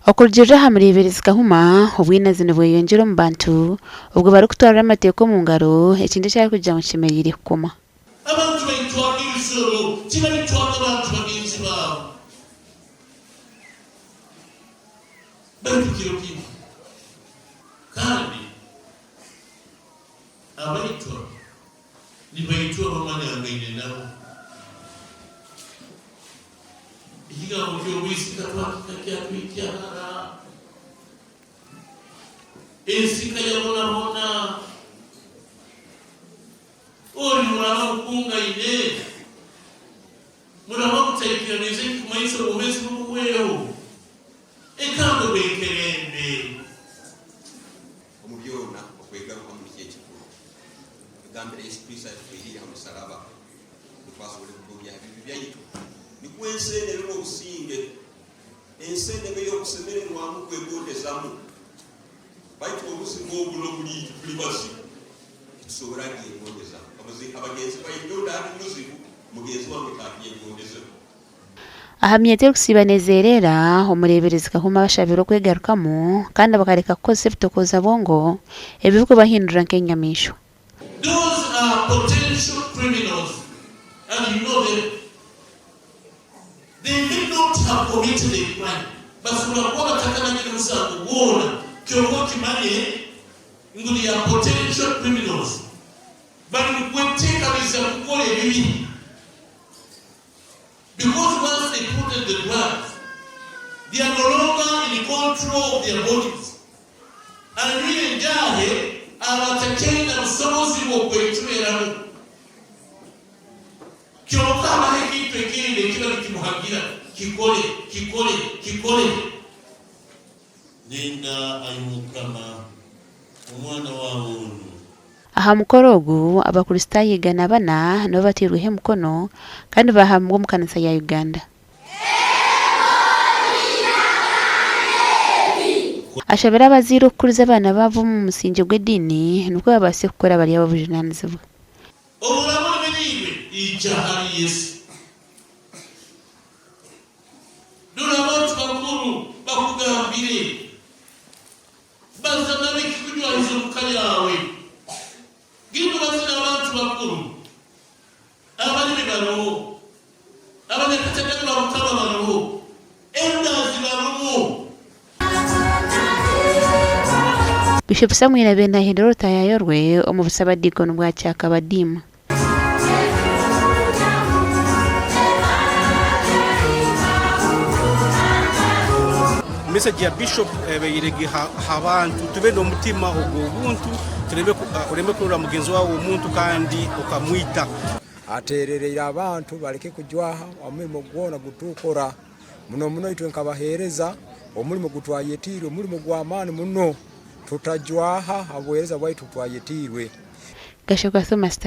Okurugiirira aha Mureeberezi Kahuma, obwinazi nibweyongyera omu bantu obwo barikutwarira amateeka omu ngaro, ekintu eki arikugira ngu kishemereire kukoma. Abantu baitwaga ebisoro, tibaitwaga bantu bagenzi baabo. Baitu kiro kinu, kandi abaitwa nibaitwa abamanyangaine nabo. Ekigambo ky'obwisi katwakika kyatwikya hara. Ensi kayabonabona. Oli muraba mukungaine, muraba mutaikiraniize ekikumanyisa obwomeezi bubuhweho. Ekango bw'enkerembe. Omu byona okwegarukamu nikyo ekikuru. Tugambire Yesu Kristo ayatuferiire ha musaraba nukwo asobole kutwogya ha bibi byaitu, nukwo ensi enu ebe n'obusinge, ensi enu ebe y'okusemererwamu kwegondezamu. Baitu obuzibu obu n'obuli tuli bazibu, titusobora gyegondeza. Abagenzi baitu, nyowe ndaaba ndi muzibu, mugenzi wange taagyegondezemu. Aha myeto erikusiiba nezereera, omureeberezi Kahuma abashabire okwegarukamu kandi bakareka kukozesa ebitokooza bwongo ebirikubahindura nk'enyamaishwa. Those are potential criminals and you know them. They may not have committed a crime, basobora kuba batakanagire musango gwona kyonka okimanye ngu they are potential criminals. Bari mukwetekaniza kukora ebibi. Because once they put in the drugs, they are no longer in control of their bodies. Anywire enjaahe aba atakyaine busobozi bw'okwecweramu. Kyonka habaho ekintu ekindi ekiba nikimuhagira, kikole, kikole, kikole. Linda, ai Mukama, omwana waawe onu. Aha mukoro ogu, Abakristaayo 400 nibo bateirweho emikono kandi baahambibwa omu kanisa ya Uganda. Ashabire abazaire okukuriza abaana baabo omu musingye gw'ediini nikwo babaase kukura bari ab'obujunaanizibwa. Obu oraaba olemereirwe, ija hali Yesu. Dora abantu bakuru bakugambire. Baza nabo ekikujwahize omu ka yaawe. Genda obaze n'abantu bakuru. Abalimi baroho. Abanyakatagara ba Mukama baroho. Elders barumu. Bishop Samuel abaire nahindura orutayayo rwe omu busabadiikoni bwa Kyakabadiima. Message ya Bishop ebaire egi ha bantu tube n'omutima ogw'obuntu oreme kurora mugenzi wawe omuntu kandi okamwita. Ateerereire abantu baleke kujwaha omulimo gwona gutukora muno muno itwe nkabaheereza omulimo gutwayetiirwe omulimo gw'amaani muno tutajwaha ha buheereza bwaitu twayetiirwe. Gashakwa Thomas.